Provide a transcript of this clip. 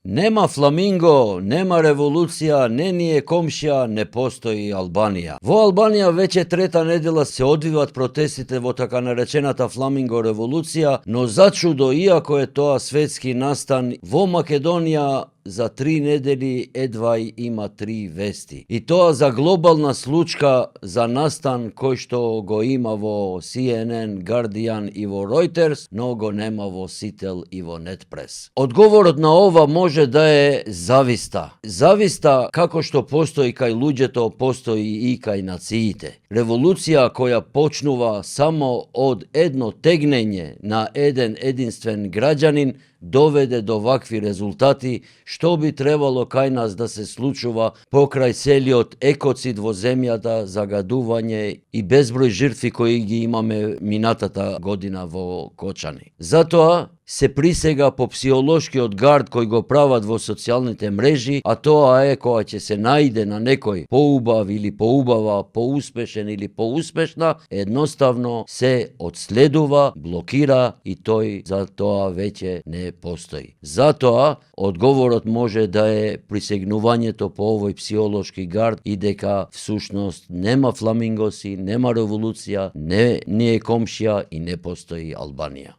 Нема фламинго, нема револуција, не ни е комшија, не постои Албанија. Во Албанија веќе трета недела се одвиваат протестите во така наречената фламинго револуција, но зачудо, иако е тоа светски настан, во Македонија за 3 недели едвај има 3 вести. И тоа за глобална случка за настан кој што го има во CNN, Guardian и во Reuters, но го нема во Сител и во Netpress. Одговорот на ова може да е зависта. Зависта како што постои кај луѓето, постои и кај нациите. Револуција која почнува само од едно тегнење на еден единствен граѓанин доведе до вакви резултати, што би требало кај нас да се случува покрај целиот екоцид во земјата, загадување и безброј жртви кои ги имаме минатата година во Кочани. Затоа се присега по психолошкиот гард кој го прават во социјалните мрежи, а тоа е кога ќе се најде на некој поубав или поубава, поуспешен или поуспешна, едноставно се одследува, блокира и тој за тоа веќе не постои. Затоа одговорот може да е присегнувањето по овој психолошки гард и дека всушност нема фламингоси, нема револуција, не е комшија и не постои Албанија.